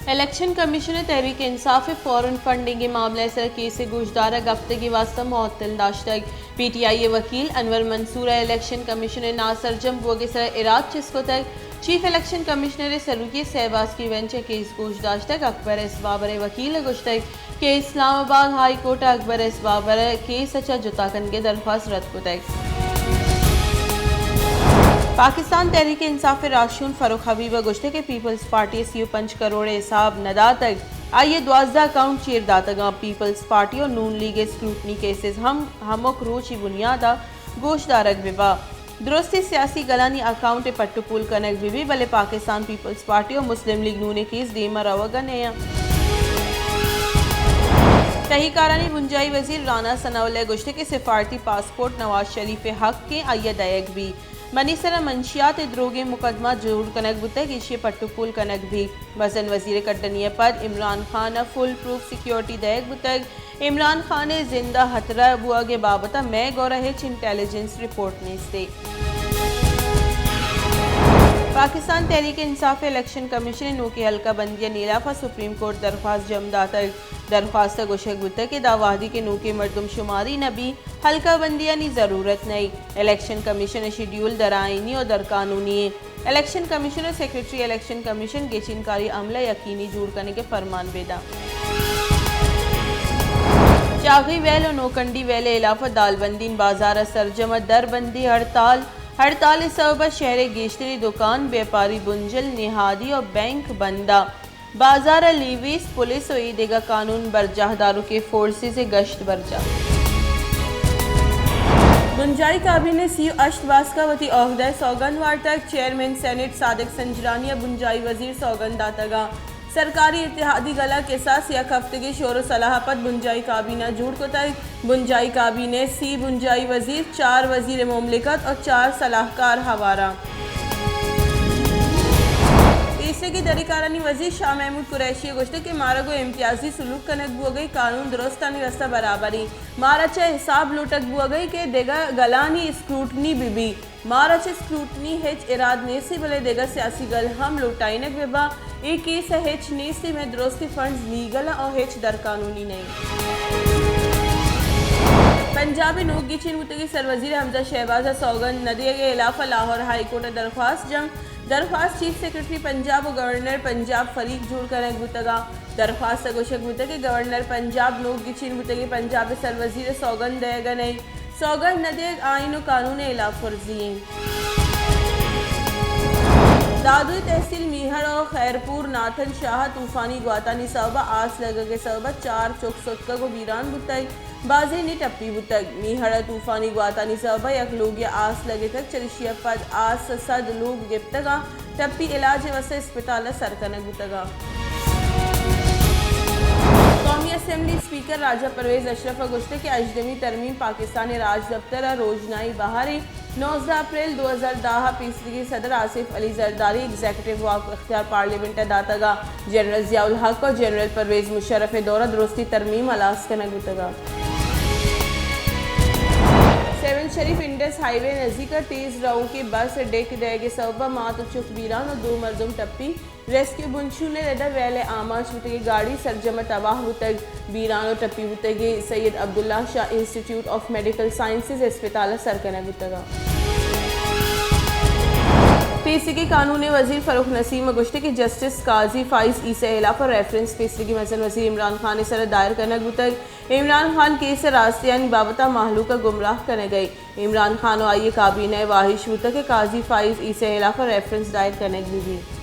Election commission ءَ تحریک انصاف ءِ foreign funding ءِ معاملہ ءِ سر ءَ کیس ءِ گوشدارگ ہفتگے واستہ معطل داشتگ۔ پی ٹی آئی ءِ وکیل انور منصور ءَ الیکشن کمیشن ءِ ناسرجم بوگ ءِ سر ءَ اراج چست کتگ۔ چیف الیکشن کمشنر ءِ سروکی ءَ سئے باسکی بنچ ءَ کیس گوش داشتگ۔ اکبر ایس بابر ءِ وکیل ءَ گوشتگ کہ اسلام آباد ہائی کورٹ ءَ اکبر ایس بابر ءِ کیس ءَ چہ جتا کنگ ءِ درخواست رد کتگ۔ پاکستان تحریک انصاف ءِ راہشون فاروق حبیب ءَ گوشتگ کہ پیپلز پارٹی ءَ سی ءُ پنچ کروڑ ءِ حساب نہ داتگ، آئی ءَ دوازدہ اکاؤنٹ چیر داتگ اَنت۔ پیپلز پارٹی ءُ نون لیگ ءِ سکروٹنی کیسز ہم ہمک روچی بنیاد ءَ گوشدارگ بہ بنت۔ درستیں سیاسی گلانی اکاؤنٹ ءِ پٹ ءُ پول کنگ بہ بیت، بلے پاکستان پیپلز پارٹی ءُ مسلم لیگ نون ءِ کیس دیم ءَ روگ ءَ نہ اَنت۔ تہی کارانی بنجاہی وزیر رانا ثناء اللہ ءَ گوشتگ کہ سفارتی پاسپورٹ نواز شریف ءِ حق اِنت، آئی ءَ دئیگ بیت۔ منی سر ءَ منشیات ءِ دروگیں مقدمہ جوڑ کنگ بوتگ، ایشی ءِ پٹ ءُ پول کنگ بیت۔ مزن وزیر ءِ کڈنی ءَ پد عمران خان ءَ فول پروف سیکیورٹی دئیگ بوتگ۔ عمران خان ءِ زند ءِ ہترہ بوگ ءِ بابت ءَ مئے گور ءَ ہچ انٹیلیجنس رپورٹ نیست۔ پاکستان تحریک انصاف ءَ الیکشن کمیشن ءِ نوکیں حلقہ بندیانی ہلاپ ءَ سپریم کورٹ ءَ درخواست جم داتگ۔ درخواست ءَ گوشگ بوتگ کہ داں وہدی کہ نوکیں مردم شماری نہ بیت، حلقہ بندیانی ضرورت نہ اِنت۔ الیکشن کمیشن ءِ شیڈیول درآئینی ءُ درقانونی اِنت۔ الیکشن کمیشن ءُ سیکرٹری الیکشن کمیشن گچین کاری عمل ءَ یقینی جوڑ کنگ ءِ فرمان بہ دنت۔ چاغی ویل ءُ نوکنڈی ویل ءِ ہلاپ ءَ دالبندین بازار ءَ سرجم ءَ دربندی ہڑتال۔ ہڑتال ءِ سبب ءَ شہر ءِ گیشتریں دکان، بیپاری بنجل، نہادی ءُ بینک بند اَنت۔ بازار ءَ لیویز، پولیس ءُ اے دگہ قانون برجاہ داروکیں فورسز ءِ گشت برجاہ۔ بنجاہی کابینہ ءِ سی ءُ ہشت باسک ءَ وتی عہدہ ءِ سوگند وارتگ۔ چیئرمین سینیٹ صادق سنجرانی ءَ بنجاہی وزیر سوگند داتگ اَنت۔ سرکاری اتحادی گل ءَ کساس یک ہفتگے شور ءُ صلاح ءَ پد بنجاہی کابینہ جوڑ کتگ۔ بنجاہی کابینہ ءَ سی بنجاہی وزیر، چار وزیر مملکت ءُ چار سلاہکار ہوار اَنت۔ پیسریگیں دری کارانی وزیر شاہ محمود قریشی ءَ گوشتگ کہ مارا گوں امتیازی سلوک کنگ بوگ ءِ قانون درستانی رستہ برابر اِنت۔ مارا چہ حساب لوٹگ بوگ ءَ کہ دگہ گلانی اسکروٹنی بہ بیت۔ مارا چہ اسکروٹنی ہچ اراد نیست، بلے دگہ سیاسی گل ہم لوٹائینگ بہ باں۔ اے کیس ءَ ہچ نیست، مئے درستیں فنڈز لیگل اَنت ءُ ہچ درقانونی نہ اِنت۔ پنجاب ءِ نوک گچین بوتگیں سروزیر حمزہ شہباز ءَ سوگند نہ دیگ ءِ ہلاپ ءَ لاہور ہائی کورٹ ءَ درخواست جنگ۔ درخواست چیف سیکرٹری پنجاب ءُ گورنر پنجاب فریق جوڑ کنگ بوتگ اَنت۔ درخواست ءَ گوشگ بوتگ کہ گورنر پنجاب نوک گچین بوتگیں پنجاب ءِ سروزیر ءَ سوگند دئیگ ءَ نہ اِنت۔ سوگند نہ دیگ آئین ءُ قانون ءِ ہلاپ ورزی اِنت۔ دادوئی تحصیل میہڑ ءُ خیرپور ناتھن شاہ ءَ طوفانی گواتانی سبب ءَ آس لگگ ءِ سبب ءَ چار چک ستکگ ءُ بیران بوتگ۔ بازینے ٹپی بوتگ۔ میہڑ ءَ طوفانی گواتانی سبب ءَ یک لوگے ءَ آس لگتگ، چریشی ءَ پد آس ءَ سد لوگ گپتگ اَنت، ٹپی علاج ءِ واستہ اسپتال ءَ سر کنگ بوتگ اَنت۔ قومی اسمبلی اسپیکر راجہ پرویز اشرف ءَ گوشتگ کہ ہژدہمی ترمیم پاکستان ءِ راجدپتر ءَ روژنائی بہر اِنت۔ نوزدہ اپریل دو ہزار دہ ءَ پیسریگیں صدر آصف علی زرداری ایگزیکٹو واک اختیار پارلیمنٹ ءَ داتگ اَنت۔ جنرل ضیاء الحق ءُ جنرل پرویز مشرف ءِ دور ءَ درستیں ترمیم ہلاس کنگ بوتگ اَنت۔ سیون شریف انڈس ہائی وے ءِ نزیک ءَ تیز روکیں بس ءِ ڈیک دئیگ ءِ سبب ءَ مات ءُ چک بیران ءُ دو مردم ٹپی۔ ریسکیو بنشون ءِ رد ءَ ویل ءِ آماچ بوتگیں گاڑی سرجم ءَ تباہ بوتگ۔ بیران ءُ ٹپی بوتگیں سید عبداللہ شاہ انسٹیٹیوٹ آف میڈیکل سائنسز اسپتال ءَ سر کنگ بوتگ اَنت۔ پیسریگیں قانون ءِ وزیر فرخ نسیم ءَ گوشتگ کہ جسٹس قاضی فائز عیسی ءِ ہلاپ ءَ ریفرنس پیسریگیں مزن وزیر عمران خان ءِ سر ءَ دائر کنگ بوتگ۔ عمران خان کیس ءِ راستیانی بابت ءَ مہلوک ءَ گمراہ کنگ ءَ اِنت۔ عمران خان ءُ آئی ءِ کابینہ ءِ واہش بوتگ کہ قاضی فائز عیسی ءِ ہلاپ ءَ ریفرنس دائر کنگ بہ بیت۔